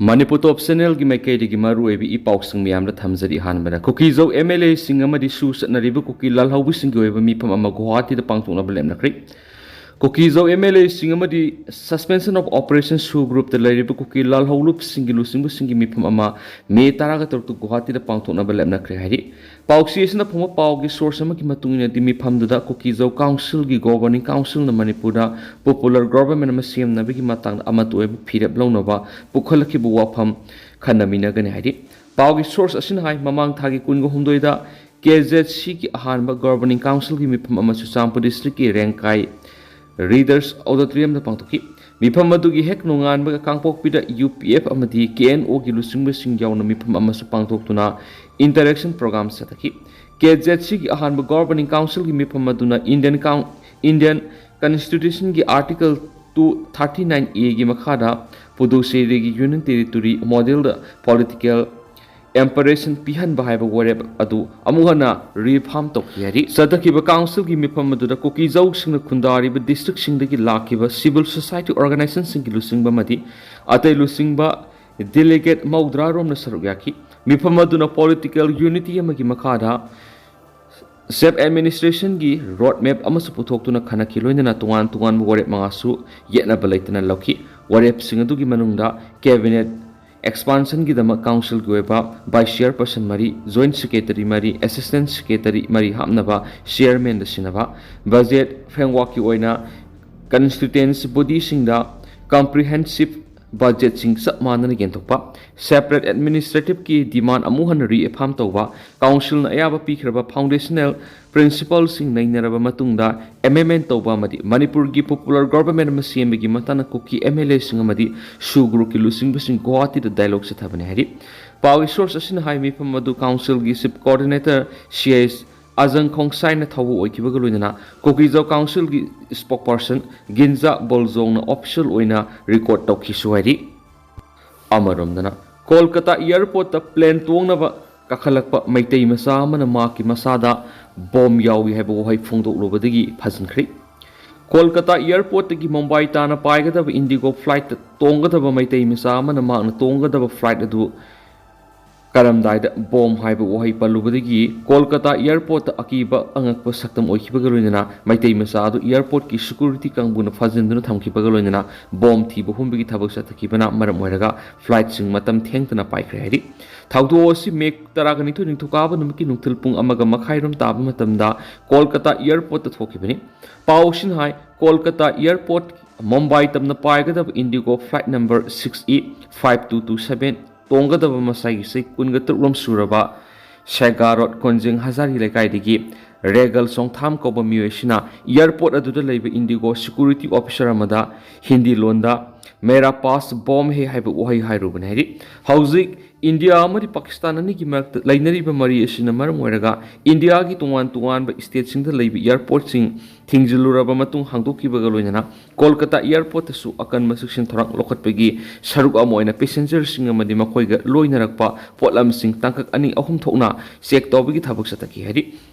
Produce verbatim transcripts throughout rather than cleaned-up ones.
ꯃꯅꯤꯄꯨꯔ ꯇꯣꯞ ꯆꯦꯅꯦꯜꯒꯤ ꯃꯥꯏꯀꯩꯗꯒꯤ ꯃꯔꯨꯑꯣꯏꯕ ꯏ ꯄꯥꯎꯁꯤꯡ ꯃꯌꯥꯝꯗ ꯊꯝꯖꯔꯤ꯫ ꯑꯍꯥꯟꯕꯗ, ꯀꯨꯀꯤꯖꯧ ꯑꯦꯝ ꯑꯦꯜ ꯑꯦꯁꯤꯡ ꯑꯃꯗꯤ ꯁꯨ ꯆꯠꯅꯔꯤꯕ ꯀꯨꯀꯤ ꯂꯥꯜꯍꯧꯕꯁꯤꯡꯒꯤ ꯑꯣꯏꯕ ꯃꯤꯐꯝ ꯑꯃ ꯒꯨꯋꯥꯍꯥꯇꯤꯗ ꯄꯥꯡꯊꯣꯛꯅꯕ ꯂꯦꯞꯅꯈ꯭ꯔꯦ꯫ ꯀꯨꯀꯤꯖꯧ ꯑꯦꯝ ꯑꯦꯜ ꯑꯦꯁꯤꯡ ꯑꯃꯗꯤ Suspension of Operation ꯁꯨ ꯒ꯭ꯔꯨꯞꯇ ꯂꯩꯔꯤꯕ ꯀꯨꯀꯤ ꯂꯥꯜꯍꯧꯂꯨꯞꯁꯤꯡꯒꯤ ꯂꯨꯆꯤꯡꯕꯁꯤꯡꯒꯤ ꯃꯤꯐꯝ ꯑꯃ ꯃꯦ ꯇꯔꯥꯒ ꯇꯔꯨꯛꯇ ꯒꯨꯋꯥꯍꯥꯇꯤꯗ ꯄꯥꯡꯊꯣꯛꯅꯕ ꯂꯦꯞꯅꯈ꯭ꯔꯦ ꯍꯥꯏꯔꯤ꯫ ꯄꯥꯎꯆꯦ ꯑꯁꯤꯅ ꯐꯪꯕ ꯄꯥꯎꯒꯤ ꯁꯣꯔꯁ ꯑꯃꯒꯤ ꯃꯇꯨꯡ ꯏꯟꯅꯗꯤ, ꯃꯤꯐꯝꯗꯨꯗ ꯀꯨꯀꯤꯖꯧ ꯀꯥꯎꯟꯁꯤꯜꯒꯤ ꯒꯣꯚꯔꯅꯤꯡ ꯀꯥꯎꯟꯁꯤꯜꯅ ꯃꯅꯤꯄꯨꯔꯗ ꯄꯣꯄꯨꯂꯔ ꯒꯣꯚꯔꯟꯃꯦꯟꯠ ꯑꯃ ꯁꯦꯝꯅꯕꯒꯤ ꯃꯇꯥꯡꯗ ꯑꯃꯠꯇ ꯑꯣꯏꯕ ꯐꯤꯔꯦꯞ ꯂꯧꯅꯕ ꯄꯨꯈꯠꯂꯛꯈꯤꯕ ꯋꯥꯐꯝ ꯈꯟꯅꯃꯤꯟꯅꯒꯅꯤ ꯍꯥꯏꯔꯤ꯫ ꯄꯥꯎꯒꯤ ꯁꯣꯔꯁ ꯑꯁꯤꯅ ꯍꯥꯏ, ꯃꯃꯥꯡ ꯊꯥꯒꯤ ꯀꯨꯟꯒ ꯍꯨꯝꯗꯣꯏꯗ ꯀꯦ ꯖꯦꯠ ꯁꯤꯒꯤ ꯑꯍꯥꯟꯕ ꯒꯣꯚꯔꯅꯤꯡ ꯀꯥꯎꯟꯁꯤꯜꯒꯤ ꯃꯤꯐꯝ ꯑꯃ ꯆꯨꯔꯆꯥꯟꯄꯨꯔ ꯗꯤꯁꯇ꯭ꯔꯤꯛꯀꯤ ꯔꯦꯡꯀꯥꯏ ꯔꯤꯗꯔꯁ ꯑꯣꯗꯤꯇꯣꯔꯤꯌꯝꯗ ꯄꯥꯡꯊꯣꯛꯈꯤ꯫ ꯃꯤꯐꯝ ꯑꯗꯨꯒꯤ ꯍꯦꯛ ꯅꯣꯡꯉꯥꯟꯕꯒ ꯀꯥꯡꯄꯣꯛꯄꯤꯗ ꯌꯨ ꯄꯤ ꯑꯦꯐ ꯑꯃꯗꯤ ꯀꯦ ꯑꯦꯟ ꯑꯣꯒꯤ ꯂꯨꯆꯤꯡꯕꯁꯤꯡ ꯌꯥꯎꯅ ꯃꯤꯐꯝ ꯑꯃꯁꯨ ꯄꯥꯡꯊꯣꯛꯇꯨꯅ interaction program ꯆꯠꯊꯈꯤ꯫ ꯀꯦ ꯖꯦꯠ ꯁꯤꯒꯤ ꯑꯍꯥꯟꯕ ꯒꯣꯚꯔꯅꯤꯡ ꯀꯥꯎꯟꯁꯤꯜꯒꯤ ꯃꯤꯐꯝ ꯑꯗꯨꯅ ꯏꯟꯗꯤꯌꯟ ꯀꯥꯎꯟ-, ꯏꯟꯗꯤꯌꯟ ꯀꯟꯁꯇꯤꯇ꯭ꯌꯨꯁꯟꯒꯤ ꯑꯥꯔꯇꯤꯀꯜ ꯇꯨ ꯊꯥꯔꯇꯤ ꯅꯥꯏꯟ ꯑꯦꯒꯤ ꯃꯈꯥꯗ ꯄꯨꯗꯨꯆꯦꯔꯤꯒꯤ ꯌꯨꯅꯤꯌꯟ ꯇꯦꯔꯤꯇꯣꯔꯤ ꯃꯣꯗꯦꯜꯗ ꯄꯣꯂꯤꯇꯤꯀꯦꯜ ꯑꯦꯝꯄꯔꯦꯁꯟ ꯄꯤꯍꯟꯕ ꯍꯥꯏꯕ ꯋꯥꯔꯦꯞ ꯑꯗꯨ ꯑꯃꯨꯛ ꯍꯟꯅ ꯔꯤꯐꯥꯔꯝ ꯇꯧꯈꯤ ꯍꯥꯏꯔꯤ꯫ ꯆꯠꯊꯈꯤꯕ ꯀꯥꯎꯟꯁꯤꯜꯒꯤ ꯃꯤꯐꯝ ꯑꯗꯨꯗ ꯀꯨꯀꯤꯖꯧꯁꯤꯡꯅ ꯈꯨꯟꯗꯥꯔꯤꯕ ꯗꯤꯁꯇ꯭ꯔꯤꯛꯁꯤꯡꯗꯒꯤ ꯂꯥꯛꯈꯤꯕ ꯁꯤꯚꯤꯜ ꯁꯣꯁꯥꯏꯇꯤ ꯑꯣꯔꯒꯅꯥꯏꯖꯦꯁꯟꯁꯤꯡꯒꯤ ꯂꯨꯆꯤꯡꯕ ꯑꯃꯗꯤ ꯑꯇꯩ ꯂꯨꯆꯤꯡꯕ ꯗꯦꯂꯤꯒꯦꯠ ꯃꯧꯗ꯭ꯔꯥ ꯔꯣꯝꯅ ꯁꯔꯨꯛ ꯌꯥꯈꯤ꯫ ꯃꯤꯐꯝ ꯑꯗꯨꯅ ꯄꯣꯂꯤꯇꯤꯀꯦꯜ ꯌꯨꯅꯤꯇꯤ ꯑꯃꯒꯤ ꯃꯈꯥꯗ ꯁꯦꯜꯐ ꯑꯦꯗꯃꯤꯅꯤꯁꯇ꯭ꯔꯦꯁꯟꯒꯤ ꯔꯣꯗ ꯃꯦꯞ ꯑꯃꯁꯨ ꯄꯨꯊꯣꯛꯇꯨꯅ ꯈꯟꯅꯈꯤ, ꯂꯣꯏꯅꯅ ꯇꯣꯉꯥꯟ ꯇꯣꯉꯥꯟꯕ ꯋꯥꯔꯦꯞ ꯃꯉꯥꯁꯨ ꯌꯦꯠꯅꯕ ꯂꯩꯇꯅ ꯂꯧꯈꯤ꯫ ꯋꯥꯔꯦꯞꯁꯤꯡ ꯑꯗꯨꯒꯤ ꯃꯅꯨꯡꯗ ꯀꯦꯕꯤꯅꯦꯠ ꯑꯦꯛꯁꯄꯥꯟꯁꯟꯒꯤꯗꯃꯛ ꯀꯥꯎꯟꯁꯤꯜꯒꯤ ꯑꯣꯏꯕ ꯚꯥꯏꯁ ꯆꯤꯌꯔꯄꯔꯁꯟ ꯃꯔꯤ, ꯖꯣꯏꯟꯠ ꯁꯦꯀ꯭ꯔꯦꯇꯔꯤ ꯃꯔꯤ, ꯑꯦꯁꯤꯁꯇꯦꯟꯠ ꯁꯦꯀ꯭ꯔꯦꯇꯔꯤ ꯃꯔꯤ ꯍꯥꯞꯅꯕ ꯆꯤꯌꯔꯃꯦꯟꯗ ꯁꯤꯟꯅꯕ, ꯕꯖꯦꯠ ꯐ꯭ꯔꯦꯝꯋꯥꯔꯛꯀꯤ ꯑꯣꯏꯅ ꯀꯟꯁꯇꯤꯇ꯭ꯌꯨꯌꯦꯟꯁ ꯕꯣꯗꯤꯁꯤꯡꯗ ꯀꯝꯄ꯭ꯔꯤꯍꯦꯟꯁꯤꯞ ꯕꯖꯦꯠꯁꯤꯡ ꯆꯞ ꯃꯥꯟꯅꯅ ꯌꯦꯟꯊꯣꯛꯄ, ꯁꯦꯄꯔꯦꯠ ꯑꯦꯗꯃꯤꯅꯤꯁꯇ꯭ꯔꯦꯇꯤꯞꯀꯤ ꯗꯤꯃꯥꯟ ꯑꯃꯨꯛ ꯍꯟꯅ ꯔꯤꯑꯦꯐꯥꯔꯝ ꯇꯧꯕ, ꯀꯥꯎꯟꯁꯤꯜꯅ ꯑꯌꯥꯕ ꯄꯤꯈ꯭ꯔꯕ ꯐꯥꯎꯟꯗꯦꯁꯅꯦꯜ ꯄ꯭ꯔꯤꯟꯁꯤꯄꯜꯁꯤꯡ ꯅꯩꯅꯔꯕ ꯃꯇꯨꯡꯗ ꯑꯦꯃꯦꯟꯃꯦꯟ ꯇꯧꯕ ꯑꯃꯗꯤ ꯃꯅꯤꯄꯨꯔꯒꯤ ꯄꯣꯄꯨꯂꯔ ꯒꯣꯚꯔꯟꯃꯦꯟꯠ ꯑꯃ ꯁꯦꯝꯕꯒꯤ ꯃꯇꯥꯡꯗ ꯀꯨꯀꯤ ꯑꯦꯝ ꯑꯦꯜ ꯑꯦꯁꯤꯡ ꯑꯃꯗꯤ ꯁꯨ ꯒ꯭ꯔꯨꯞꯀꯤ ꯂꯨꯆꯤꯡꯕꯁꯤꯡ ꯒꯨꯋꯥꯍꯥꯇꯤꯗ ꯗꯥꯏꯂꯣꯒ ꯆꯠꯊꯕꯅꯤ ꯍꯥꯏꯔꯤ꯫ ꯄꯥꯎꯒꯤ ꯁꯣꯔꯁ ꯑꯁꯤꯅ ꯍꯥꯏ, ꯃꯤꯐꯝ ꯑꯗꯨ ꯀꯥꯎꯟꯁꯤꯜꯒꯤ ꯆꯤꯐ ꯀꯣꯑꯣꯔꯗꯤꯅꯦꯇꯔ ꯁꯤ ꯑꯥꯏ ꯑꯦꯁ ꯑꯖꯪ ꯈꯣꯡꯁꯥꯏꯅ ꯊꯧꯕ ꯑꯣꯏꯈꯤꯕꯒ ꯂꯣꯏꯅꯅ ꯀꯨꯀꯤꯖꯧ ꯀꯥꯎꯟꯁꯤꯜꯒꯤ ꯁ꯭ꯄꯣꯛꯄꯔꯁꯟ ꯒꯤꯟꯖꯥ ꯕꯣꯜꯖꯣꯡꯅ ꯑꯣꯐꯤꯁꯤꯌꯦꯜ ꯑꯣꯏꯅ ꯔꯦꯀꯣꯔꯗ ꯇꯧꯈꯤꯁꯨ ꯍꯥꯏꯔꯤ꯫ ꯑꯃꯔꯣꯝꯗꯅ, ꯀꯣꯜꯀꯇꯥ ꯑꯦꯌꯔꯄꯣꯔꯠꯇ ꯄ꯭ꯂꯦꯟ ꯇꯣꯡꯅꯕ ꯀꯥꯈꯠꯂꯛꯄ ꯃꯩꯇꯩ ꯃꯆꯥ ꯑꯃꯅ ꯃꯍꯥꯛꯀꯤ ꯃꯁꯥꯗ ꯕꯣꯝ ꯌꯥꯎꯏ ꯍꯥꯏꯕ ꯋꯥꯍꯩ ꯐꯣꯡꯗꯣꯛꯂꯨꯕꯗꯒꯤ ꯐꯥꯖꯤꯟꯈ꯭ꯔꯦ꯫ ꯀꯣꯜꯀꯇꯥ ꯑꯦꯌꯔꯄꯣꯔꯠꯇꯒꯤ ꯃꯨꯝꯕꯥꯏ ꯇꯥꯟꯅ ꯄꯥꯏꯒꯗꯕ ꯏꯟꯗꯤꯒꯣ ꯐ꯭ꯂꯥꯏꯠꯇ ꯇꯣꯡꯒꯗꯕ ꯃꯩꯇꯩ ꯃꯆꯥ ꯑꯃꯅ ꯃꯍꯥꯛꯅ ꯇꯣꯡꯒꯗꯕ ꯐ꯭ꯂꯥꯏꯠ ꯑꯗꯨ ꯀꯥꯔꯝꯗꯥꯏꯗ ꯕꯣꯝ ꯍꯥꯏꯕ ꯋꯥꯍꯩ ꯄꯜꯂꯨꯕꯗꯒꯤ ꯀꯣꯜꯀꯇꯥ ꯑꯦꯌꯔꯄꯣꯔꯠꯇ ꯑꯀꯤꯕ ꯑꯉꯛꯄ ꯁꯛꯇꯝ ꯑꯣꯏꯈꯤꯕꯒ ꯂꯣꯏꯅꯅ ꯃꯩꯇꯩ ꯃꯆꯥ ꯑꯗꯨ ꯑꯦꯌꯔꯄꯣꯔꯠꯀꯤ ꯁꯦꯀ꯭ꯌꯨꯔꯤꯇꯤ ꯀꯥꯡꯕꯨꯅ ꯐꯥꯖꯤꯟꯗꯨꯅ ꯊꯝꯈꯤꯕꯒ ꯂꯣꯏꯅꯅ ꯕꯣꯝ ꯊꯤꯕ ꯍꯨꯝꯕꯒꯤ ꯊꯕꯛ ꯆꯠꯊꯈꯤꯕꯅ ꯃꯔꯝ ꯑꯣꯏꯔꯒ ꯐ꯭ꯂꯥꯏꯠꯁꯤꯡ ꯃꯇꯝ ꯊꯦꯡꯊꯅ ꯄꯥꯏꯈ꯭ꯔꯦ ꯍꯥꯏꯔꯤ꯫ ꯊꯧꯗꯣꯛ ꯑꯁꯤ ꯃꯦ ꯇꯔꯥꯒ ꯅꯤꯊꯣꯏ ꯅꯤꯡꯊꯧꯀꯥꯕ ꯅꯨꯃꯤꯠꯀꯤ ꯅꯨꯡꯊꯤꯜ ꯄꯨꯡ ꯑꯃꯒ ꯃꯈꯥꯏꯔꯣꯝ ꯇꯥꯕ ꯃꯇꯝꯗ ꯀꯣꯜꯀꯇꯥ ꯑꯦꯌꯔꯄꯣꯔꯠꯇ ꯊꯣꯛꯈꯤꯕꯅꯤ꯫ ꯄꯥꯎ ꯑꯁꯤꯅ ꯍꯥꯏ, ꯀꯣꯜꯀꯇꯥ ꯑꯦꯌꯔꯄꯣꯔꯠ ꯃꯨꯝꯕꯥꯏ ꯇꯝꯅ ꯄꯥꯏꯒꯗꯕ IndiGo flight number six E five two two seven ꯇꯣꯡꯒꯗꯕ ꯃꯁꯥꯒꯤ ꯆꯍꯤ ꯀꯨꯟꯒ ꯇꯔꯨꯛ ꯂꯣꯝ ꯁꯨꯔꯕ ꯁꯦꯒꯥ ꯔꯣꯗ ꯀꯣꯟꯖꯦꯡ ꯍꯖꯥꯔꯤ ꯂꯩꯀꯥꯏꯗꯒꯤ ꯔꯦꯒꯜ ꯆꯣꯡꯊꯥꯝ ꯀꯧꯕ ꯃꯤꯑꯣꯏ ꯑꯁꯤꯅ ꯑꯦꯌꯔꯄꯣꯔꯠ ꯑꯗꯨꯗ ꯂꯩꯕ ꯏꯟꯗꯤꯒꯣ ꯁꯦꯀ꯭ꯌꯨꯔꯤꯇꯤ ꯑꯣꯐꯤꯁꯔ ꯑꯃꯗ ꯍꯤꯟꯗꯤ ꯂꯣꯟꯗ "ꯃꯦꯔꯥ ꯄꯥꯁ ꯕꯣꯝ ꯍꯦ" ꯍꯥꯏꯕ ꯋꯥꯍꯩ ꯍꯥꯏꯔꯨꯕꯅꯤ ꯍꯥꯏꯔꯤ꯫ ꯍꯧꯖꯤꯛ ꯏꯟꯗꯤꯌꯥ ꯑꯃꯗꯤ ꯄꯥꯀꯤꯁꯇꯥꯟ ꯑꯅꯤꯒꯤ ꯃꯔꯛꯇ ꯂꯩꯅꯔꯤꯕ ꯃꯔꯤ ꯑꯁꯤꯅ ꯃꯔꯝ ꯑꯣꯏꯔꯒ ꯏꯟꯗꯤꯌꯥꯒꯤ ꯇꯣꯉꯥꯟ ꯇꯣꯉꯥꯟꯕ ꯁ꯭ꯇꯦꯠꯁꯤꯡꯗ ꯂꯩꯕ ꯑꯦꯌꯔꯄꯣꯔꯠꯁꯤꯡ ꯊꯤꯡꯖꯤꯜꯂꯨꯔꯕ ꯃꯇꯨꯡ ꯍꯥꯡꯗꯣꯛꯈꯤꯕꯒ ꯂꯣꯏꯅꯅ ꯀꯣꯜꯀꯇꯥ ꯑꯦꯌꯔꯄꯣꯔꯠꯇꯁꯨ ꯑꯀꯟꯕ ꯆꯦꯛꯁꯤꯟ ꯊꯧꯔꯥꯡ ꯂꯧꯈꯠꯄꯒꯤ ꯁꯔꯨꯛ ꯑꯃ ꯑꯣꯏꯅ ꯄꯦꯁꯦꯟꯖꯔꯁꯤꯡ ꯑꯃꯗꯤ ꯃꯈꯣꯏꯒ ꯂꯣꯏꯅꯔꯛꯄ ꯄꯣꯠꯂꯝꯁꯤꯡ ꯇꯥꯡꯀꯛ ꯑꯅꯤ ꯑꯍꯨꯝ ꯊꯣꯛꯅ ꯆꯦꯛ ꯇꯧꯕꯒꯤ ꯊꯕꯛ ꯆꯠꯊꯈꯤ ꯍꯥꯏꯔꯤ꯫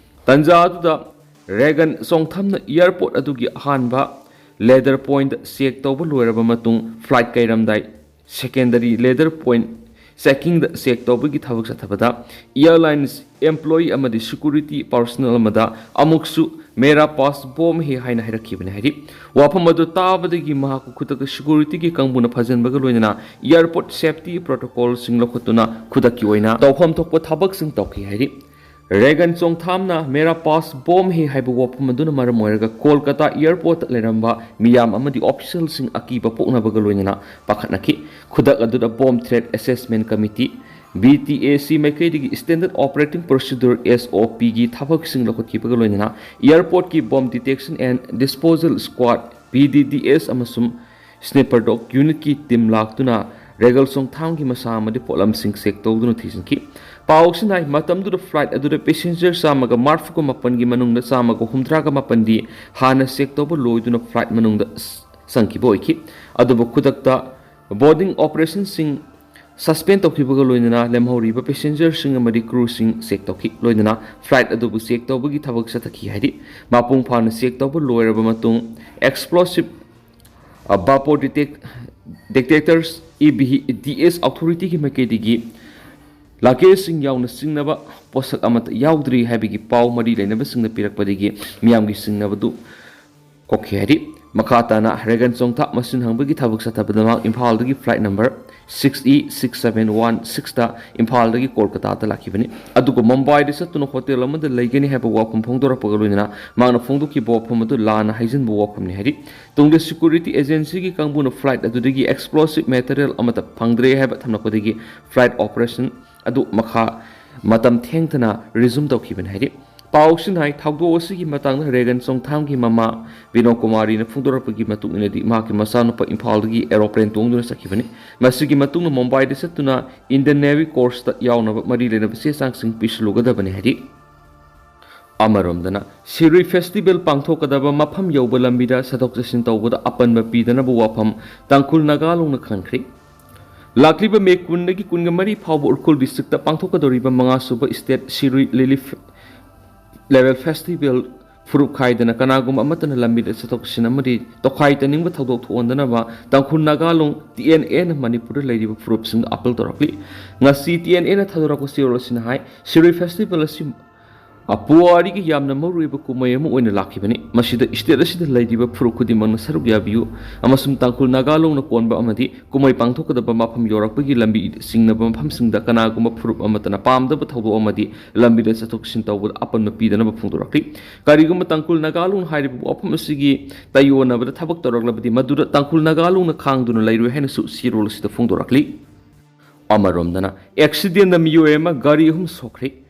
ꯇꯟꯖꯥ ꯑꯗꯨꯗ ꯔꯦꯒꯟ ꯆꯣꯡꯊꯝꯅ ꯑꯦꯌꯔꯄꯣꯔꯠ ꯑꯗꯨꯒꯤ ꯑꯍꯥꯟꯕ ꯂꯦꯗꯔ ꯄꯣꯏꯟꯠ ꯆꯦꯛ ꯇꯧꯕ ꯂꯣꯏꯔꯕ ꯃꯇꯨꯡ ꯐ꯭ꯂꯥꯏꯠ ꯀꯩꯔꯝꯗꯥꯏ ꯁꯦꯀꯦꯟꯗꯔꯤ ꯂꯦꯗꯔ ꯄꯣꯏꯟꯠ ꯆꯦꯛꯀꯤꯡꯗ ꯆꯦꯛ ꯇꯧꯕꯒꯤ ꯊꯕꯛ ꯆꯠꯊꯕꯗ ꯑꯦꯌꯔꯂꯥꯏꯟꯁ ꯑꯦꯝꯄ꯭ꯂꯣꯌꯤ ꯑꯃꯗꯤ ꯁꯦꯀ꯭ꯌꯨꯔꯤꯇꯤ ꯄꯥꯔꯁꯣꯅꯦꯜ ꯑꯃꯗ ꯑꯃꯨꯛꯁꯨ "ꯃꯦꯔꯥ ꯄꯥꯁ ꯕꯣꯝ ꯍꯦ" ꯍꯥꯏꯅ ꯍꯥꯏꯔꯛꯈꯤꯕꯅꯤ ꯍꯥꯏꯔꯤ꯫ ꯋꯥꯐꯝ ꯑꯗꯨ ꯇꯥꯕꯗꯒꯤ ꯃꯍꯥꯛꯄꯨ ꯈꯨꯗꯛꯇ ꯁꯦꯀ꯭ꯌꯨꯔꯤꯇꯤꯒꯤ ꯀꯥꯡꯕꯨꯅ ꯐꯥꯖꯤꯟꯕꯒ ꯂꯣꯏꯅꯅ ꯑꯦꯌꯔꯄꯣꯔꯠ ꯁꯦꯐꯇꯤ ꯄ꯭ꯔꯣꯇꯣꯀꯣꯜꯁꯤꯡ ꯂꯧꯈꯠꯇꯨꯅ ꯈꯨꯗꯛꯀꯤ ꯑꯣꯏꯅ ꯇꯧꯐꯝ ꯊꯣꯛꯄ ꯊꯕꯛꯁꯤꯡ ꯇꯧꯈꯤ ꯍꯥꯏꯔꯤ꯫ ꯔꯦꯒꯟ ꯆꯣꯡꯊꯥꯝꯅ "ꯃꯦꯔꯥ ꯄꯥꯁ ꯕꯣꯝ ꯍꯦ" ꯍꯥꯏꯕ ꯋꯥꯐꯝ ꯑꯗꯨꯅ ꯃꯔꯝ ꯑꯣꯏꯔꯒ ꯀꯣꯜꯀꯇꯥ ꯑꯦꯌꯔꯄꯣꯔꯠꯇ ꯂꯩꯔꯝꯕ ꯃꯤꯌꯥꯝ ꯑꯃꯗꯤ ꯑꯣꯐꯤꯁꯤꯌꯦꯜꯁꯤꯡ ꯑꯀꯤꯕ ꯄꯣꯛꯅꯕꯒ ꯂꯣꯏꯅꯅ ꯄꯥꯈꯠꯅꯈꯤ꯫ ꯈꯨꯗꯛ ꯑꯗꯨꯗ bomb thread assessment committee, B T A ꯁꯤ ꯃꯥꯏꯀꯩꯗꯒꯤ ꯁ꯭ꯇꯦꯟꯗꯔꯗ ꯑꯣꯄꯔꯦꯇꯤꯡ ꯄ꯭ꯔꯣꯁꯤꯗ꯭ꯌꯨꯔ, ꯑꯦꯁ ꯑꯣ ꯄꯤꯒꯤ ꯊꯕꯛꯁꯤꯡ ꯂꯧꯈꯠꯈꯤꯕꯒ ꯂꯣꯏꯅꯅ ꯑꯦꯌꯔꯄꯣꯔꯠꯀꯤ ꯕꯣꯝ ꯗꯤꯇꯦꯛꯁꯟ ꯑꯦꯟ ꯗꯤꯁꯄꯣꯖꯦꯜ ꯁ꯭ꯀ꯭ꯋꯥꯗ, ꯕꯤ ꯗꯤ ꯗꯤ ꯑꯦꯁ, ꯑꯃꯁꯨꯡ ꯁ꯭ꯅꯤꯄꯔ ꯗꯣꯒ ꯌꯨꯅꯤꯠꯀꯤ ꯇꯤꯝ ꯂꯥꯛꯇꯨꯅ ꯔꯦꯒꯜ ꯆꯣꯡꯊꯥꯝꯒꯤ ꯃꯁꯥ ꯑꯃꯗꯤ ꯄꯣꯠꯂꯝꯁꯤꯡ ꯆꯦꯛ ꯇꯧꯗꯨꯅ ꯊꯤꯖꯤꯟꯈꯤ꯫ ꯄꯥꯎ ꯑꯁꯤꯅ ꯍꯥꯏ, ꯃꯇꯝꯗꯨꯗ ꯐ꯭ꯂꯥꯏꯠ ꯑꯗꯨꯗ ꯄꯦꯁꯦꯟꯖꯔ ꯆꯥꯝꯃꯒ ꯃꯔꯤꯐꯨꯒ ꯃꯥꯄꯟꯒꯤ ꯃꯅꯨꯡꯗ ꯆꯥꯝꯃꯒ ꯍꯨꯝꯗ꯭ꯔꯥꯒ ꯃꯥꯄꯟꯗꯤ ꯍꯥꯟꯅ ꯆꯦꯛ ꯇꯧꯕ ꯂꯣꯏꯗꯨꯅ ꯐ꯭ꯂꯥꯏꯠ ꯃꯅꯨꯡꯗ ꯆꯪꯈꯤꯕ ꯑꯣꯏꯈꯤ꯫ ꯑꯗꯨꯕꯨ ꯈꯨꯗꯛꯇ ꯕꯣꯔꯗꯤꯡ ꯑꯣꯄꯔꯦꯁꯟꯁꯤꯡ ꯁꯁꯄꯦꯟ ꯇꯧꯈꯤꯕꯒ ꯂꯣꯏꯅꯅ ꯂꯦꯝꯍꯧꯔꯤꯕ ꯄꯦꯁꯦꯟꯖꯔꯁꯤꯡ ꯑꯃꯗꯤ ꯀ꯭ꯔꯨꯁꯤꯡ ꯆꯦꯛ ꯇꯧꯈꯤ꯫ ꯂꯣꯏꯅꯅ ꯐ꯭ꯂꯥꯏꯠ ꯑꯗꯨꯕꯨ ꯆꯦꯛ ꯇꯧꯕꯒꯤ ꯊꯕꯛ ꯆꯠꯊꯈꯤ ꯍꯥꯏꯔꯤ꯫ ꯃꯄꯨꯡ ꯐꯥꯅ ꯆꯦꯛ ꯇꯧꯕ ꯂꯣꯏꯔꯕ ꯃꯇꯨꯡ ꯑꯦꯛꯁꯄ꯭ꯂꯣꯁꯤꯞ ꯕꯥꯄꯣ detect detectors E B D S ꯑꯣꯊꯣꯔꯤꯇꯤꯒꯤ ꯃꯥꯏꯀꯩꯗꯒꯤ ꯂꯒꯦꯖꯁꯤꯡ ꯌꯥꯎꯅ ꯆꯤꯡꯅꯕ ꯄꯣꯠꯁꯛ ꯑꯃꯠꯇ ꯌꯥꯎꯗ꯭ꯔꯤ ꯍꯥꯏꯕꯒꯤ ꯄꯥꯎ ꯃꯔꯤ ꯂꯩꯅꯕꯁꯤꯡꯅ ꯄꯤꯔꯛꯄꯗꯒꯤ ꯃꯤꯌꯥꯝꯒꯤ ꯆꯤꯡꯅꯕꯗꯨ ꯀꯣꯛꯈꯤ ꯍꯥꯏꯔꯤ꯫ ꯃꯈꯥ ꯇꯥꯅ ꯔꯦꯒꯟ ꯆꯣꯡꯊꯥ ꯃꯁꯤꯟ ꯍꯪꯕꯒꯤ ꯊꯕꯛ ꯆꯠꯊꯕꯗ ꯃꯍꯥꯛ ꯏꯝꯐꯥꯜꯗꯒꯤ flight number six E six seven one ꯁꯤꯛꯁꯇ ꯏꯝꯐꯥꯜꯗꯒꯤ ꯀꯣꯜꯀꯇꯥꯗ ꯂꯥꯛꯈꯤꯕꯅꯤ꯫ ꯑꯗꯨꯒ ꯃꯨꯝꯕꯥꯏꯗ ꯆꯠꯇꯨꯅ ꯍꯣꯇꯦꯜ ꯑꯃꯗ ꯂꯩꯒꯅꯤ ꯍꯥꯏꯕ ꯋꯥꯐꯝ ꯐꯣꯡꯗꯣꯔꯛꯄꯒ ꯂꯣꯏꯅꯅ ꯃꯍꯥꯛꯅ ꯐꯣꯡꯗꯣꯛꯈꯤꯕ ꯋꯥꯐꯝ ꯑꯗꯨ ꯂꯥꯟꯅ ꯍꯥꯏꯖꯤꯟꯕ ꯋꯥꯐꯝꯅꯤ ꯍꯥꯏꯔꯤ꯫ ꯇꯨꯡꯗ ꯁꯦꯀ꯭ꯌꯨꯔꯤꯇꯤ ꯑꯦꯖꯦꯟꯁꯤꯒꯤ ꯀꯥꯡꯕꯨꯅ ꯐ꯭ꯂꯥꯏꯠ ꯑꯗꯨꯗꯒꯤ ꯑꯦꯛꯁꯄ꯭ꯂꯣꯁꯤꯞ ꯃꯦꯇꯔꯤꯌꯦꯜ ꯑꯃꯠꯇ ꯐꯪꯗ꯭ꯔꯦ ꯍꯥꯏꯕ ꯊꯝꯂꯛꯄꯗꯒꯤ ꯐ꯭ꯂꯥꯏꯠ ꯑꯣꯄꯔꯦꯁꯟ ꯑꯗꯨ ꯃꯈꯥ ꯃꯇꯝ ꯊꯦꯡꯊꯅ ꯔꯤꯖꯨꯝ ꯇꯧꯈꯤꯕꯅꯤ ꯍꯥꯏꯔꯤ꯫ ꯄꯥꯎꯁꯤꯅ ꯍꯥꯏ, ꯊꯧꯗꯣꯛ ꯑꯁꯤꯒꯤ ꯃꯇꯥꯡꯗ ꯔꯦꯒꯟ ꯆꯣꯡꯊꯥꯝꯒꯤ ꯃꯃꯥ ꯕꯤꯅꯣ ꯀꯨꯃꯥꯔꯤꯅ ꯐꯣꯡꯗꯣꯔꯛꯄꯒꯤ ꯃꯇꯨꯡ ꯏꯟꯅꯗꯤ, ꯃꯍꯥꯛꯀꯤ ꯃꯆꯥꯅꯨꯄꯥ ꯏꯝꯐꯥꯜꯗꯒꯤ ꯑꯦꯔꯣꯄ꯭ꯂꯦꯟ ꯇꯣꯡꯗꯨꯅ ꯆꯠꯈꯤꯕꯅꯤ꯫ ꯃꯁꯤꯒꯤ ꯃꯇꯨꯡꯗ ꯃꯨꯝꯕꯥꯏꯗ ꯆꯠꯇꯨꯅ ꯏꯟꯗꯤꯌꯟ ꯅꯦꯚꯤ ꯀꯣꯔꯁꯇ ꯌꯥꯎꯅꯕ ꯃꯔꯤ ꯂꯩꯅꯕ ꯆꯦ ꯆꯥꯡꯁꯤꯡ ꯄꯤꯁꯤꯜꯂꯨꯒꯗꯕꯅꯤ ꯍꯥꯏꯔꯤ꯫ ꯑꯃꯔꯣꯝꯗꯅ, ꯁꯤꯔꯨꯏ ꯐꯦꯁꯇꯤꯚꯦꯜ ꯄꯥꯡꯊꯣꯛꯀꯗꯕ ꯃꯐꯝ ꯌꯧꯕ ꯂꯝꯕꯤꯗ ꯆꯠꯊꯣꯛ ꯆꯠꯁꯤꯟ ꯇꯧꯕꯗ ꯑꯄꯟꯕ ꯄꯤꯗꯅꯕ ꯋꯥꯐꯝ ꯇꯥꯡꯈꯨꯜ ꯅꯥꯒꯥꯂꯣꯡꯅ ꯈꯟꯈ꯭ꯔꯤ꯫ ꯂꯥꯛꯂꯤꯕ ꯃꯦ ꯀꯨꯟꯗꯒꯤ ꯀꯨꯟꯒ ꯃꯔꯤ ꯐꯥꯎꯕ ꯎꯈ꯭ꯔꯨꯜ ꯗꯤꯁꯇ꯭ꯔꯤꯛꯇ ꯄꯥꯡꯊꯣꯛꯀꯗꯧꯔꯤꯕ ꯃꯉꯥꯁꯨꯕ ꯁ꯭ꯇꯦꯠ ꯁꯤꯔꯨꯏ ꯂꯤꯂꯤ ꯐꯦ-, ꯂꯦꯚꯦꯜ ꯐꯦꯁꯇꯤꯚꯦꯜ ꯐꯨꯔꯨꯞ ꯈꯥꯏꯗꯅ ꯀꯅꯥꯒꯨꯝꯕ ꯑꯃꯠꯇꯅ ꯂꯝꯕꯤꯗ ꯆꯠꯊꯣꯛ ꯆꯠꯁꯤꯟ ꯑꯃꯗꯤ ꯇꯣꯈꯥꯏ ꯇꯅꯤꯡꯕ ꯊꯧꯗꯣꯛ ꯊꯣꯛꯍꯟꯗꯅꯕ ꯇꯥꯡꯈꯨꯜ ꯅꯥꯒꯥꯂꯣꯡ ꯇꯤ ꯑꯦꯟ ꯑꯦꯅ ꯃꯅꯤꯄꯨꯔꯗ ꯂꯩꯔꯤꯕ ꯐꯨꯔꯨꯞꯁꯤꯡꯗ ꯑꯥꯄꯤꯜ ꯇꯧꯔꯛꯂꯤ꯫ ꯉꯁꯤ ꯇꯤ ꯑꯦꯟ ꯑꯦꯅ ꯊꯥꯗꯣꯔꯛꯄ ꯆꯦꯔꯣꯜ ꯑꯁꯤꯅ ꯍꯥꯏ, ꯁꯤꯔꯨꯏ ꯐꯦꯁꯇꯤꯚꯦꯜ ꯑꯁꯤ ꯄꯨꯋꯥꯔꯤꯒꯤ ꯌꯥꯝꯅ ꯃꯔꯨꯑꯣꯏꯕ ꯀꯨꯝꯍꯩ ꯑꯃ ꯑꯣꯏꯅ ꯂꯥꯛꯈꯤꯕꯅꯤ꯫ ꯃꯁꯤꯗ ꯁ꯭ꯇꯦꯠ ꯑꯁꯤꯗ ꯂꯩꯔꯤꯕ ꯐꯨꯔꯨꯞ ꯈꯨꯗꯤꯡꯃꯛꯅ ꯁꯔꯨꯛ ꯌꯥꯕꯤꯌꯨ ꯑꯃꯁꯨꯡ ꯇꯥꯡꯈꯨꯜ ꯅꯥꯒꯥꯂꯣꯡꯅ ꯀꯣꯟꯕ ꯑꯃꯗꯤ ꯀꯨꯝꯍꯩ ꯄꯥꯡꯊꯣꯛꯀꯗꯕ ꯃꯐꯝ ꯌꯧꯔꯛꯄꯒꯤ ꯂꯝꯕꯤ ꯆꯤꯡꯅꯕ ꯃꯐꯝꯁꯤꯡꯗ ꯀꯅꯥꯒꯨꯝꯕ ꯐꯨꯔꯨꯞ ꯑꯃꯠꯇꯅ ꯄꯥꯝꯗꯕ ꯊꯧꯗꯣꯛ ꯑꯃꯗꯤ ꯂꯝꯕꯤꯗ ꯆꯠꯊꯣꯛ ꯆꯠꯁꯤꯟ ꯇꯧꯕꯗ ꯑꯄꯟꯕ ꯄꯤꯗꯅꯕ ꯐꯣꯡꯗꯣꯔꯛꯂꯤ꯫ ꯀꯔꯤꯒꯨꯝꯕ ꯇꯥꯡꯈꯨꯜ ꯅꯥꯒꯥꯂꯣꯡ ꯍꯥꯏꯔꯤꯕ ꯋꯥꯐꯝ ꯑꯁꯤꯒꯤ ꯇꯥꯏꯑꯣꯟꯅꯕꯗ ꯊꯕꯛ ꯇꯧꯔꯛꯂꯕꯗꯤ, ꯃꯗꯨꯗ ꯇꯥꯡꯈꯨꯜ ꯅꯥꯒꯥꯂꯣꯡꯅ ꯈꯥꯡꯗꯨꯅ ꯂꯩꯔꯣꯏ ꯍꯥꯏꯅꯁꯨ ꯆꯦꯔꯣꯜ ꯑꯁꯤꯗ ꯐꯣꯡꯗꯣꯔꯛꯂꯤ꯫ ꯑꯃꯔꯣꯝꯗꯅ, ꯑꯦꯛꯁꯤꯗꯦꯟꯗ ꯃꯤꯑꯣꯏ ꯑꯃ ꯒꯥꯔꯤ ꯑꯍꯨꯝ ꯁꯣꯛꯈ꯭ꯔꯦ꯫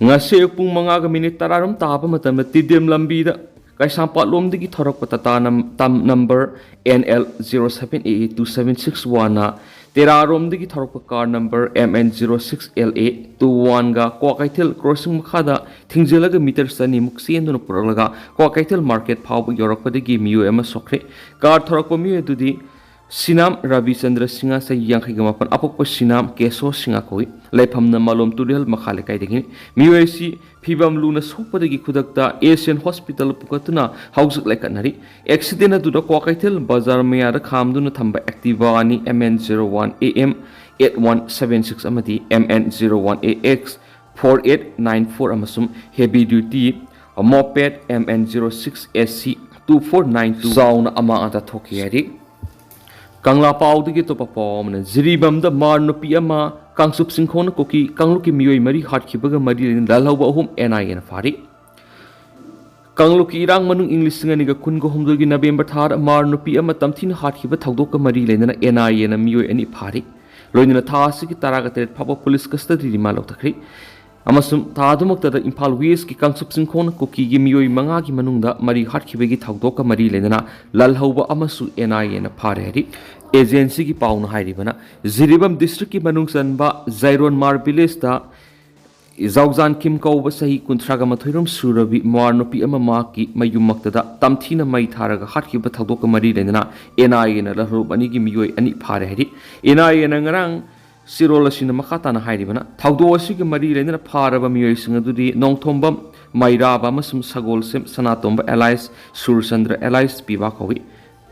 ꯉꯁꯤ ꯑꯌꯨꯛ ꯄꯨꯡ ꯃꯉꯥꯒ ꯃꯤꯅꯤꯠ ꯇꯔꯥꯔꯣꯝ ꯇꯥꯕ ꯃꯇꯝꯗ ꯇꯤꯗꯤꯝ ꯂꯝꯕꯤꯗ ꯀꯩꯁꯥꯝꯄꯥꯠꯂꯣꯝꯗꯒꯤ ꯊꯧꯔꯛꯄ ꯇꯥꯇꯥ ꯅꯝ-, ꯇꯝ number N L zero seven A A two seven six ꯋꯥꯟꯅ ꯇꯦꯔꯥꯔꯣꯝꯗꯒꯤ ꯊꯧꯔꯛꯄ car number M N zero six L A two ꯋꯥꯟꯒ ꯀ꯭ꯋꯥꯀꯩꯊꯦꯜ ꯀ꯭ꯔꯣꯁꯤꯡ ꯃꯈꯥꯗ ꯊꯤꯡꯖꯤꯜꯂꯒ ꯃꯤꯇꯔ ꯆꯅꯤꯃꯨꯛ ꯆꯦꯟꯗꯨꯅ ꯄꯨꯔꯛꯂꯒ ꯀ꯭ꯋꯥꯀꯩꯊꯦꯜ ꯃꯥꯔꯀꯦꯠ ꯐꯥꯎꯕ ꯌꯧꯔꯛꯄꯗꯒꯤ ꯃꯤꯑꯣꯏ ꯑꯃ ꯁꯣꯛꯈ꯭ꯔꯦ꯫ ꯀꯥꯔ ꯊꯧꯔꯛꯄ ꯃꯤꯑꯣꯏ ꯑꯗꯨꯗꯤ ꯁꯤꯅꯥꯝ ꯔꯕꯤꯆꯟꯗ꯭ꯔ ꯁꯤꯡꯍ, ꯆꯍꯤ ꯌꯥꯡꯈꯩꯒ ꯃꯥꯄꯟ, ꯑꯄꯣꯛꯄ ꯁꯤꯅꯥꯝ ꯀꯦꯁꯣ ꯁꯤꯡꯍ ꯀꯧꯏ꯫ ꯂꯩꯐꯝꯅ ꯃꯥꯂꯣꯝ ꯇꯨꯔꯦꯜ ꯃꯈꯥ ꯂꯩꯀꯥꯏꯗꯒꯤꯅꯤ꯫ ꯃꯤꯑꯣꯏ ꯑꯁꯤ ꯐꯤꯕꯝ ꯂꯨꯅ ꯁꯣꯛꯄꯗꯒꯤ ꯈꯨꯗꯛꯇ ꯑꯦꯁꯤꯌꯥꯟ ꯍꯣꯁꯄꯤꯇꯥꯜ ꯄꯨꯈꯠꯇꯨꯅ ꯍꯧꯖꯤꯛ ꯂꯥꯏꯀꯠꯅꯔꯤ꯫ ꯑꯦꯛꯁꯤꯗꯦꯟ ꯑꯗꯨꯗ ꯀ꯭ꯋꯥꯀꯩꯊꯦꯜ ꯕꯖꯥꯔ ꯃꯌꯥꯗ ꯈꯥꯝꯗꯨꯅ ꯊꯝꯕ Activa ꯑꯅꯤ, M N zero one A M eight one seven six ꯑꯃꯗꯤ M N zero one A X four eight nine four ꯑꯃꯁꯨꯡ heavy duty moped M N zero six S C two four nine two ꯆꯥꯎꯅ ꯑꯃꯥꯡ ꯑꯇꯥ ꯊꯣꯛꯈꯤ ꯍꯥꯏꯔꯤ꯫ ꯀꯪꯂꯥ ꯄꯥꯎꯗꯒꯤ ꯑꯇꯣꯞꯄ ꯄꯥꯎ ꯑꯃꯅ, ꯖꯤꯔꯤꯕꯥꯝꯗ ꯃꯥꯔ ꯅꯨꯄꯤ ꯑꯃ, ꯀꯥꯡꯆꯨꯞ ꯆꯤꯡꯈꯣꯡꯅ ꯀꯨꯀꯤ ꯀꯥꯡꯂꯨꯞꯀꯤ ꯃꯤꯑꯣꯏ ꯃꯔꯤ ꯍꯥꯠꯈꯤꯕꯒ ꯃꯔꯤ ꯂꯩꯅꯅ ꯂꯥꯜꯍꯧꯕ ꯑꯍꯨꯝ N I A ꯅ ꯐꯥꯔꯤ꯫ ꯀꯥꯡꯂꯨꯞꯀꯤ ꯏꯔꯥꯡ ꯃꯅꯨꯡ ꯏꯪ ꯂꯤꯁꯤꯡ ꯑꯅꯤꯒ ꯀꯨꯟꯒ ꯍꯨꯝꯗꯣꯏꯒꯤ ꯅꯕꯦꯝꯕꯔ ꯊꯥꯗ ꯃꯥꯔ ꯅꯨꯄꯤ ꯑꯃ ꯇꯝꯊꯤꯅ ꯍꯥꯠꯈꯤꯕ ꯊꯧꯗꯣꯛꯀ ꯃꯔꯤ ꯂꯩꯅꯅ N I A ꯅ ꯃꯤꯑꯣꯏ ꯑꯅꯤ ꯐꯥꯔꯤ꯫ ꯂꯣꯏꯅꯅ ꯊꯥ ꯑꯁꯤꯒꯤ ꯇꯔꯥꯒ ꯇꯔꯦꯠ ꯐꯥꯎꯕ ꯄꯨꯂꯤꯁ ꯀꯁꯇꯗꯤ ꯔꯤꯃꯥꯟ ꯂꯧꯊꯈ꯭ꯔꯤ꯫ ꯑꯃꯁꯨꯡ ꯊꯥ ꯑꯗꯨꯃꯛꯇꯗ ꯏꯝꯐꯥꯜ ꯋꯦꯁꯀꯤ ꯀꯥꯡꯆꯨꯞ ꯆꯤꯡꯈꯣꯡꯅ ꯀꯨꯀꯤꯒꯤ ꯃꯤꯑꯣꯏ ꯃꯉꯥꯒꯤ ꯃꯅꯨꯡꯗ ꯃꯔꯤ ꯍꯥꯠꯈꯤꯕꯒꯤ ꯊꯧꯗꯣꯛꯀ ꯃꯔꯤ ꯂꯩꯅꯅ ꯂꯥꯜꯍꯧꯕ ꯑꯃꯁꯨ N I A ꯅ ꯐꯥꯔꯦ ꯍꯥꯏꯔꯤ꯫ ꯑꯦꯖꯦꯟꯁꯤꯒꯤ ꯄꯥꯎꯅ ꯍꯥꯏꯔꯤꯕꯅ, ꯖꯤꯔꯤꯕꯥꯝ ꯗꯤꯁꯇ꯭ꯔꯤꯛꯀꯤ ꯃꯅꯨꯡ ꯆꯟꯕ ꯖꯩꯔꯣꯟ ꯃꯥꯔ ꯚꯤꯂꯦꯖꯇ ꯖꯥꯎꯖꯥꯟ ꯀꯤꯝ ꯀꯧꯕ ꯆꯍꯤ ꯀꯨꯟꯊ꯭ꯔꯥꯒ ꯃꯥꯊꯣꯏꯔꯣꯝ ꯁꯨꯔꯕꯤ ꯃꯥꯔ ꯅꯨꯄꯤ ꯑꯃ ꯃꯍꯥꯛꯀꯤ ꯃꯌꯨꯝꯃꯛꯇꯗ ꯇꯝꯊꯤꯅ ꯃꯩ ꯊꯥꯔꯒ ꯍꯥꯠꯈꯤꯕ ꯊꯧꯗꯣꯛꯀ ꯃꯔꯤ ꯂꯩꯅꯅ N I A ꯅ ꯂꯥꯜꯍꯧꯕ ꯑꯅꯤꯒꯤ ꯃꯤꯑꯣꯏ ꯑꯅꯤ ꯐꯥꯔꯦ ꯍꯥꯏꯔꯤ꯫ N I A ꯅ ꯉꯔꯥꯡ ꯆꯦꯔꯣꯜ ꯑꯁꯤꯅ ꯃꯈꯥ ꯇꯥꯅ ꯍꯥꯏꯔꯤꯕꯅ, ꯊꯧꯗꯣꯛ ꯑꯁꯤꯒ ꯃꯔꯤ ꯂꯩꯅꯅ ꯐꯥꯔꯕ ꯃꯤꯑꯣꯏꯁꯤꯡ ꯑꯗꯨꯗꯤ ꯅꯣꯡꯊꯣꯝꯕꯝ ꯃꯩꯔꯥꯕ ꯑꯃꯁꯨꯡ ꯁꯒꯣꯜꯁꯦꯝ ꯁꯅꯥꯇꯣꯝꯕ alias ꯁꯨꯔꯆꯟꯗ꯭ꯔ alias ꯄꯤꯕꯥ ꯀꯧꯏ꯫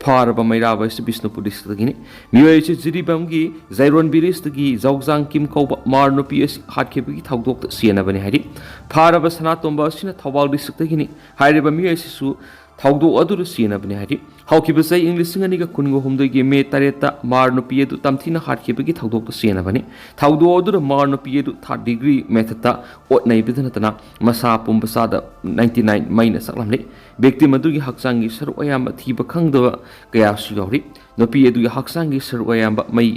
ꯐꯥꯔꯕ ꯃꯩꯔꯥꯕ ꯑꯁꯤ ꯕꯤꯁꯅꯨꯄꯨꯔ ꯗꯤꯁꯇ꯭ꯔꯤꯛꯇꯒꯤꯅꯤ꯫ ꯃꯤꯑꯣꯏ ꯑꯁꯤ ꯖꯤꯔꯤꯕꯥꯝꯒꯤ ꯖꯩꯔꯣꯟ ꯚꯤꯂꯦꯖꯇꯒꯤ ꯖꯥꯎꯖꯥꯡ ꯀꯤꯝ ꯀꯧꯕ ꯃꯥꯔ ꯅꯨꯄꯤ ꯑꯁꯤ ꯍꯥꯠꯈꯤꯕꯒꯤ ꯊꯧꯗꯣꯛꯇ ꯆꯦꯟꯅꯕꯅꯤ ꯍꯥꯏꯔꯤ꯫ ꯐꯥꯔꯕ ꯁꯅꯥꯇꯣꯝꯕ ꯑꯁꯤꯅ ꯊꯧꯕꯥꯜ ꯗꯤꯁꯇ꯭ꯔꯤꯛꯇꯒꯤꯅꯤ꯫ ꯍꯥꯏꯔꯤꯕ ꯃꯤꯑꯣꯏ ꯑꯁꯤꯁꯨ ꯊꯧꯗꯣꯛ ꯑꯗꯨꯗ ꯆꯦꯟꯅꯕꯅꯤ ꯍꯥꯏꯔꯤ꯫ ꯍꯧꯈꯤꯕ ꯆꯍꯤ ꯏꯪ ꯂꯤꯁꯤꯡ ꯑꯅꯤꯒ ꯀꯨꯟꯒ ꯍꯨꯝꯗꯣꯏꯒꯤ ꯃꯦ ꯇꯔꯦꯠꯇ ꯃꯥꯔ ꯅꯨꯄꯤ ꯑꯗꯨ ꯇꯝꯊꯤꯅ ꯍꯥꯠꯈꯤꯕꯒꯤ ꯊꯧꯗꯣꯛꯇ ꯆꯦꯟꯅꯕꯅꯤ꯫ ꯊꯧꯗꯣꯛ ꯑꯗꯨꯗ ꯃꯥꯔ ꯅꯨꯄꯤ ꯑꯗꯨ third degree method ꯇ ꯑꯣꯠ ꯅꯩꯕꯗ ꯅꯠꯇꯅ ꯃꯁꯥ ꯄꯨꯝꯕ ꯆꯥꯗ ninety nine ꯃꯩꯅ ꯆꯥꯛꯂꯝꯂꯤ꯫ Victim ꯑꯗꯨꯒꯤ ꯍꯛꯆꯥꯡꯒꯤ ꯁꯔꯨꯛ ꯑꯌꯥꯝꯕ ꯊꯤꯕ ꯈꯪꯗꯕ ꯀꯌꯥꯁꯨ ꯌꯥꯎꯔꯤ꯫ ꯅꯨꯄꯤ ꯑꯗꯨꯒꯤ ꯍꯛꯆꯥꯡꯒꯤ ꯁꯔꯨꯛ ꯑꯌꯥꯝꯕ ꯃꯩ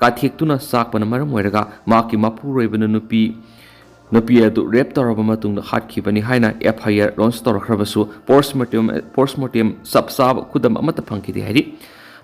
ꯀꯥꯊꯦꯛꯇꯨꯅ ꯆꯥꯛꯄꯅ ꯃꯔꯝ ꯑꯣꯏꯔꯒ ꯃꯍꯥꯛꯀꯤ ꯃꯄꯨꯔꯣꯏꯕꯅ ꯅꯨꯄꯤ, ꯅꯨꯄꯤ ꯑꯗꯨ rape ꯇꯧꯔꯕ ꯃꯇꯨꯡꯗ ꯍꯥꯠꯈꯤꯕꯅꯤ ꯍꯥꯏꯅ F I R launch ꯇꯧꯔꯛꯈ꯭ꯔꯕꯁꯨ post mortem, post mortem ꯆꯞ ꯆꯥꯕ ꯈꯨꯗꯝ ꯑꯃꯠꯇ ꯐꯪꯈꯤꯗꯦ ꯍꯥꯏꯔꯤ꯫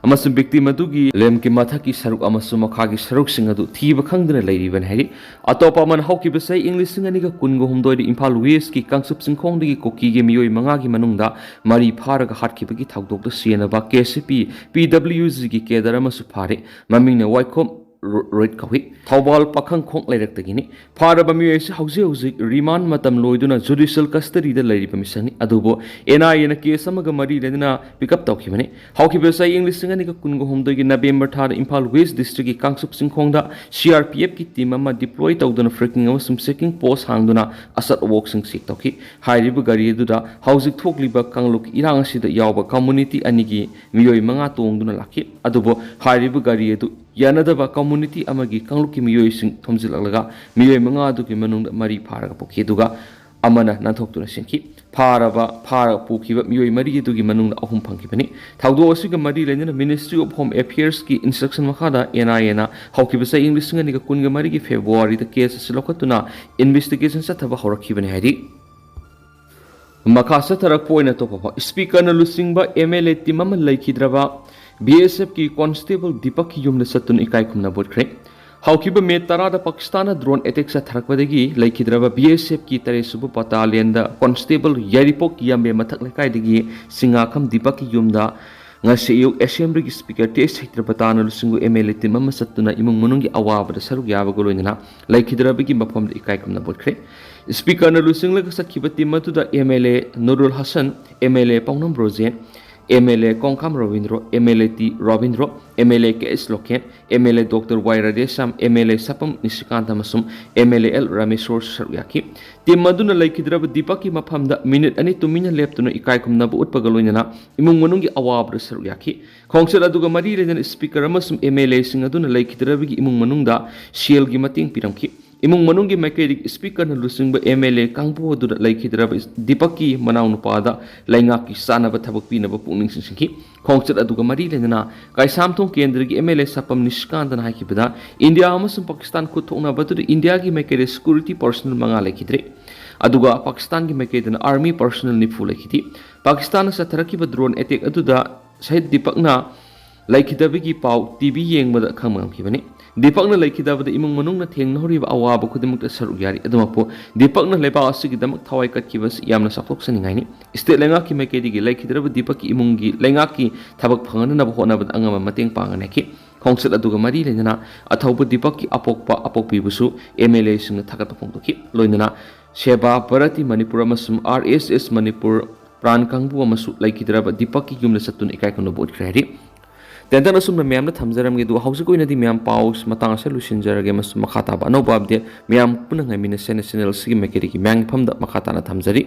ꯑꯃꯁꯨꯡ victim ꯑꯗꯨꯒꯤ ꯂꯦꯝꯀꯤ ꯃꯊꯛꯀꯤ ꯁꯔꯨꯛ ꯑꯃꯁꯨꯡ ꯃꯈꯥꯒꯤ ꯁꯔꯨꯛꯁꯤꯡ ꯑꯗꯨ ꯊꯤꯕ ꯈꯪꯗꯅ ꯂꯩꯔꯤꯕꯅꯤ ꯍꯥꯏꯔꯤ꯫ ꯑꯇꯣꯞꯄ ꯑꯃꯅ ꯍꯧꯈꯤꯕ ꯆꯍꯤ ꯏꯪ ꯂꯤꯁꯤꯡ ꯑꯅꯤꯒ ꯀꯨꯟꯒ ꯍꯨꯝꯗꯣꯏꯗ ꯏꯝꯐꯥꯜ ꯋꯦꯁꯀꯤ ꯀꯥꯡꯆꯨꯞ ꯆꯤꯡꯈꯣꯡꯗꯒꯤ ꯀꯨꯀꯤꯒꯤ ꯃꯤꯑꯣꯏ ꯃꯉꯥꯒꯤ ꯃꯅꯨꯡꯗ ꯃꯔꯤ ꯐꯥꯔꯒ ꯍꯥꯠꯈꯤꯕꯒꯤ ꯊꯧꯗꯣꯛꯇ ꯁꯤꯖꯤꯟꯅꯕ ꯀꯦ ꯁꯤ ꯄꯤ ꯄꯤ ꯗꯕ꯭ꯂꯤꯎ ꯖꯤꯒꯤ ꯀꯦꯗꯔ ꯑꯃꯁꯨ ꯐꯥꯔꯦ꯫ ꯃꯃꯤꯡꯅ ꯋꯥꯏꯈꯣꯝ ꯔꯣ-, ꯔꯣꯏꯠ ꯀꯧꯏ꯫ ꯊꯧꯕꯥꯜ ꯄꯥꯈꯪꯈꯣꯡ ꯂꯩꯔꯛꯇꯒꯤꯅꯤ꯫ ꯐꯥꯔꯕ ꯃꯤꯑꯣꯏ ꯑꯁꯤ ꯍꯧꯖꯤꯛ ꯍꯧꯖꯤꯛ remand ꯃꯇꯝ ꯂꯣꯏꯗꯨꯅ judicial custodyꯗ ꯂꯩꯔꯤꯕ ꯃꯤꯁꯛꯅꯤ꯫ ꯑꯗꯨꯕꯨ ꯑꯦꯟ ꯑꯥꯏ ꯑꯦꯅ case ꯑꯃꯒ ꯃꯔꯤ ꯂꯩꯅꯅ pick up ꯇꯧꯈꯤꯕꯅꯤ꯫ ꯍꯧꯈꯤꯕ ꯆꯍꯤ ꯏꯪ ꯂꯤꯁꯤꯡ ꯑꯅꯤꯒ ꯀꯨꯟꯒ ꯍꯨꯝꯗꯣꯏꯒꯤ November ꯊꯥꯗ Imphal West Districtꯀꯤ Kangchup ꯆꯤꯡꯈꯣꯡꯗ C R P Fꯀꯤ team ꯑꯃ deploy ꯇꯧꯗꯨꯅ flanking ꯑꯃꯁꯨꯡ checking post ꯍꯥꯡꯗꯨꯅ ꯑꯆꯠ ꯑꯋꯣꯛꯁꯤꯡ check ꯇꯧꯈꯤ꯫ ꯍꯥꯏꯔꯤꯕ ꯒꯥꯔꯤ ꯑꯗꯨꯗ ꯍꯧꯖꯤꯛ ꯊꯣꯛꯂꯤꯕ ꯀꯥꯡꯂꯨꯞ ꯏꯔꯥꯡ ꯑꯁꯤꯗ ꯌꯥꯎꯕ community ꯑꯅꯤꯒꯤ ꯃꯤꯑꯣꯏ ꯃꯉꯥ ꯇꯣꯡꯗꯨꯅ ꯂꯥꯛꯈꯤ꯫ ꯑꯗꯨꯕꯨ ꯍꯥꯏꯔꯤꯕ ꯒꯥꯔꯤ ꯑꯗꯨ ꯌꯥꯅꯗꯕ community ꯑꯃꯒꯤ ꯀꯥꯡꯂꯨꯞꯀꯤ ꯃꯤꯑꯣꯏꯁꯤꯡ ꯊꯣꯝꯖꯤꯜꯂꯛꯂꯒ ꯃꯤꯑꯣꯏ ꯃꯉꯥ ꯑꯗꯨꯒꯤ ꯃꯅꯨꯡꯗ ꯃꯔꯤ ꯐꯥꯔꯒ ꯄꯨꯈꯤ, ꯑꯗꯨꯒ ꯑꯃꯅ ꯅꯥꯟꯊꯣꯛꯇꯨꯅ ꯆꯦꯟꯈꯤ꯫ ꯐꯥꯔꯕ, ꯐꯥꯔ ꯄꯨꯈꯤꯕ ꯃꯤꯑꯣꯏ ꯃꯔꯤ ꯑꯗꯨꯒꯤ ꯃꯅꯨꯡꯗ ꯑꯍꯨꯝ ꯐꯪꯈꯤꯕꯅꯤ꯫ ꯊꯧꯗꯣꯛ ꯑꯁꯤꯒ ꯃꯔꯤ ꯂꯩꯅꯅ Ministry of Home Affairsꯀꯤ instruction ꯃꯈꯥꯗ N I Aꯅ ꯍꯧꯈꯤꯕ ꯆꯍꯤ ꯂꯤꯁꯤꯡ ꯑꯅꯤꯒ ꯀꯨꯟꯒ ꯃꯔꯤꯒꯤ Februaryꯗ case ꯑꯁꯤ ꯂꯧꯈꯠꯇꯨꯅ investigation ꯆꯠꯊꯕ ꯍꯧꯔꯛꯈꯤꯕꯅꯤ ꯍꯥꯏꯔꯤ꯫ ꯃꯈꯥ ꯆꯠꯊꯔꯛꯄ ꯑꯣꯏꯅ ꯑꯇꯣꯞꯄ ꯄꯥꯎ꯫ Speakerꯅ ꯂꯨꯆꯤꯡꯕ M L A team ꯑꯃ ꯂꯩꯈꯤꯗ꯭ꯔꯕ B S Fꯀꯤ constable ꯗꯤꯄꯛꯀꯤ ꯌꯨꯝꯗ ꯆꯠꯇꯨꯅ ꯏꯀꯥꯏ ꯈꯨꯝꯅꯕ ꯎꯠꯈ꯭ꯔꯦ꯫ ꯍꯧꯈꯤꯕ May ꯇꯔꯥꯗ ꯄꯥꯀꯤꯁꯇꯥꯟꯅ drone attack ꯆꯠꯊꯔꯛꯄꯗꯒꯤ ꯂꯩꯈꯤꯗ꯭ꯔꯕ B S Fꯀꯤ ꯇꯔꯦꯠ ꯁꯨꯕ battalionꯗ constable ꯌꯥꯏꯔꯤꯄꯣꯛ ꯌꯥꯝꯕꯦꯝ ꯃꯊꯛ ꯂꯩꯀꯥꯏꯗꯒꯤ ꯁꯤꯡꯉꯥꯈꯝ ꯗꯤꯄꯛꯀꯤ ꯌꯨꯝꯗ ꯉꯁꯤ ꯑꯌꯨꯛ Assemblyꯒꯤ Speaker T H ꯁꯇ꯭ꯌꯄ꯭ꯔꯇꯥꯅ ꯂꯨꯆꯤꯡꯕ M L A team ꯑꯃ ꯆꯠꯇꯨꯅ ꯏꯃꯨꯡ ꯃꯅꯨꯡꯒꯤ ꯑꯋꯥꯕꯗ ꯁꯔꯨꯛ ꯌꯥꯕꯒ ꯂꯣꯏꯅꯅ ꯂꯩꯈꯤꯗ꯭ꯔꯕꯒꯤ ꯃꯐꯝꯗ ꯏꯀꯥꯏ ꯈꯨꯝꯅꯕ ꯎꯠꯈ꯭ꯔꯦ꯫ Speakerꯅ ꯂꯨꯆꯤꯡꯂꯒ ꯆꯠꯈꯤꯕ team ꯑꯗꯨꯗ M L A ꯅꯨꯔꯨꯜ Hasan, M L A ꯄꯥꯎꯅꯝ Brojen, M L A ꯀꯣꯡꯈꯥꯝ ꯔꯕꯤꯟꯗ꯭ꯔꯣ, M L A T ꯔꯕꯤꯟꯗ꯭ꯔꯣ, M L A K H local, M L A Doctor Y Radheshyam, M L A ꯁꯄꯝ ꯅꯤꯁꯤꯀꯥꯟꯇ ꯑꯃꯁꯨꯡ M L A L ꯔꯥꯃꯦꯁ꯭ꯋꯔꯁꯨ ꯁꯔꯨꯛ ꯌꯥꯈꯤ꯫ Team ꯑꯗꯨꯅ ꯂꯩꯈꯤꯗ꯭ꯔꯕ ꯗꯤꯄꯛꯀꯤ ꯃꯐꯝꯗ minute ꯑꯅꯤ ꯇꯨꯃꯤꯟꯅ ꯂꯦꯞꯇꯨꯅ ꯏꯀꯥꯏ ꯈꯨꯝꯅꯕ ꯎꯠꯄꯒ ꯂꯣꯏꯅꯅ ꯏꯃꯨꯡ ꯃꯅꯨꯡꯒꯤ ꯑꯋꯥꯕꯗ ꯁꯔꯨꯛ ꯌꯥꯈꯤ꯫ ꯈꯣꯡꯆꯠ ꯑꯗꯨꯒ ꯃꯔꯤ ꯂꯩꯅꯅ Speaker ꯑꯃꯁꯨꯡ M L Aꯁꯤꯡ ꯑꯗꯨꯅ ꯂꯩꯈꯤꯗ꯭ꯔꯕꯒꯤ ꯏꯃꯨꯡ ꯃꯅꯨꯡꯗ ꯁꯦꯜꯒꯤ ꯃꯇꯦꯡ ꯄꯤꯔꯝꯈꯤ꯫ ꯏꯃꯨꯡ ꯃꯅꯨꯡꯒꯤ ꯃꯥꯏꯀꯩꯗꯒꯤ Speakerꯅ ꯂꯨꯆꯤꯡꯕ M L A ꯀꯥꯡꯕꯨ ꯑꯗꯨꯗ ꯂꯩꯈꯤꯗ꯭ꯔꯕ ꯗꯤꯄꯛꯀꯤ ꯃꯅꯥꯎꯅꯨꯄꯥꯗ ꯂꯩꯉꯥꯛꯀꯤ ꯆꯥꯅꯕ ꯊꯕꯛ ꯄꯤꯅꯕ ꯄꯨꯛꯅꯤꯡ ꯆꯤꯡꯁꯤꯟꯈꯤ꯫ ꯈꯣꯡꯆꯠ ꯑꯗꯨꯒ ꯃꯔꯤ ꯂꯩꯅꯅ ꯀꯩꯁꯥꯝꯊꯣꯡ ꯀꯦꯟꯗ꯭ꯔꯒꯤ M L A ꯁꯄꯝ ꯅꯤꯁꯤꯀꯥꯟꯇꯅ ꯍꯥꯏꯈꯤꯕꯗ, ꯏꯟꯗꯤꯌꯥ ꯑꯃꯁꯨꯡ ꯄꯥꯀꯤꯁꯇꯥꯟ ꯈꯨꯠ ꯊꯣꯛꯅꯕ ꯑꯗꯨꯗ ꯏꯟꯗꯤꯌꯥꯒꯤ ꯃꯥꯏꯀꯩꯗ security personnel ꯃꯉꯥ ꯂꯩꯈꯤꯗ꯭ꯔꯦ, ꯑꯗꯨꯒ ꯄꯥꯀꯤꯁꯇꯥꯟꯒꯤ ꯃꯥꯏꯀꯩꯗꯅ army personnel ꯅꯤꯐꯨ ꯂꯩꯈꯤꯗꯦ꯫ ꯄꯥꯀꯤꯁꯇꯥꯟꯅ ꯆꯠꯊꯔꯛꯈꯤꯕ drone attack ꯑꯗꯨꯗ ꯁꯍꯤꯗ ꯗꯤꯄꯛꯅ ꯂꯩꯈꯤꯗꯕꯒꯤ ꯄꯥꯎ ꯇꯤ ꯚꯤ ꯌꯦꯡꯕꯗ ꯈꯪꯕ ꯉꯝꯈꯤꯕꯅꯤ꯫ ꯗꯤꯄꯛꯅ ꯂꯩꯈꯤꯗꯕꯗ ꯏꯃꯨꯡ ꯃꯅꯨꯡꯅ ꯊꯦꯡꯅꯍꯧꯔꯤꯕ ꯑꯋꯥꯕ ꯈꯨꯗꯤꯡꯃꯛꯇ ꯁꯔꯨꯛ ꯌꯥꯔꯤ꯫ ꯑꯗꯨꯃꯛꯄꯨ ꯗꯤꯄꯛꯅ ꯂꯩꯕꯥꯛ ꯑꯁꯤꯒꯤꯗꯃꯛ ꯊꯋꯥꯏ ꯀꯠꯈꯤꯕ ꯑꯁꯤ ꯌꯥꯝꯅ ꯆꯥꯎꯊꯣꯛꯆꯅꯤꯡꯉꯥꯏꯅꯤ꯫ ꯁ꯭ꯇꯦꯠ ꯂꯩꯉꯥꯛꯀꯤ ꯃꯥꯏꯀꯩꯗꯒꯤ ꯂꯩꯈꯤꯗ꯭ꯔꯕ ꯗꯤꯄꯛꯀꯤ ꯏꯃꯨꯡꯒꯤ ꯂꯩꯉꯥꯛꯀꯤ ꯊꯕꯛ ꯐꯪꯍꯟꯅꯕ ꯍꯣꯠꯅꯕꯗ ꯑꯉꯝꯕ ꯃꯇꯦꯡ ꯄꯥꯡꯒꯅꯤ ꯍꯥꯏꯈꯤ꯫ ꯈꯣꯡꯆꯠ ꯑꯗꯨꯒ ꯃꯔꯤ ꯂꯩꯅꯅ ꯑꯊꯧꯕ ꯗꯤꯄꯛꯀꯤ ꯑꯄꯣꯛꯄ ꯑꯄꯣꯛꯄꯤꯕꯨꯁꯨ ꯑꯦꯝ ꯑꯦꯜ ꯑꯦꯁꯤꯡꯅ ꯊꯥꯒꯠꯄ ꯐꯣꯡꯗꯣꯛꯈꯤ꯫ ꯂꯣꯏꯅꯅ ꯁꯦꯕꯥ ꯚꯥꯔꯇꯤ ꯃꯅꯤꯄꯨꯔ ꯑꯃꯁꯨꯡ ꯑꯥꯔ ꯑꯦꯁ ꯑꯦꯁ ꯃꯅꯤꯄꯨꯔ ꯄ꯭ꯔꯥꯟ ꯀꯥꯡꯕꯨ ꯑꯃꯁꯨ ꯂꯩꯈꯤꯗ꯭ꯔꯕ ꯗꯤꯄꯛꯀꯤ ꯌꯨꯝꯗ ꯆꯠꯇꯨꯅ ꯏꯀꯥꯏ ꯈꯨꯝꯅꯕ ꯎꯠꯈ꯭ꯔꯦ ꯍꯥꯏꯔꯤ꯫ ꯇꯦꯟꯇꯛꯅ ꯑꯁꯨꯝꯅ ꯃꯌꯥꯝꯗ ꯊꯝꯖꯔꯝꯒꯦ꯫ ꯑꯗꯨꯒ ꯍꯧꯖꯤꯛ ꯑꯣꯏꯅꯗꯤ ꯃꯌꯥꯝ ꯄꯥꯎ ꯃꯇꯥꯡ ꯑꯁꯤꯗ ꯂꯣꯏꯁꯤꯟꯖꯔꯒꯦ꯫ ꯃꯁꯤ ꯃꯈꯥ ꯇꯥꯕ ꯑꯅꯧꯕ ꯑꯞꯗꯦꯠ ꯃꯌꯥꯝ ꯄꯨꯟꯅ ꯉꯥꯏꯃꯤꯟꯅꯁꯦꯅ ꯆꯦꯅꯦꯜ ꯑꯁꯤꯒꯤ ꯃꯥꯏꯀꯩꯗꯒꯤ ꯃꯌꯥꯝꯒꯤ ꯃꯐꯝꯗ ꯃꯈꯥ ꯇꯥꯅ ꯊꯝꯖꯔꯤ꯫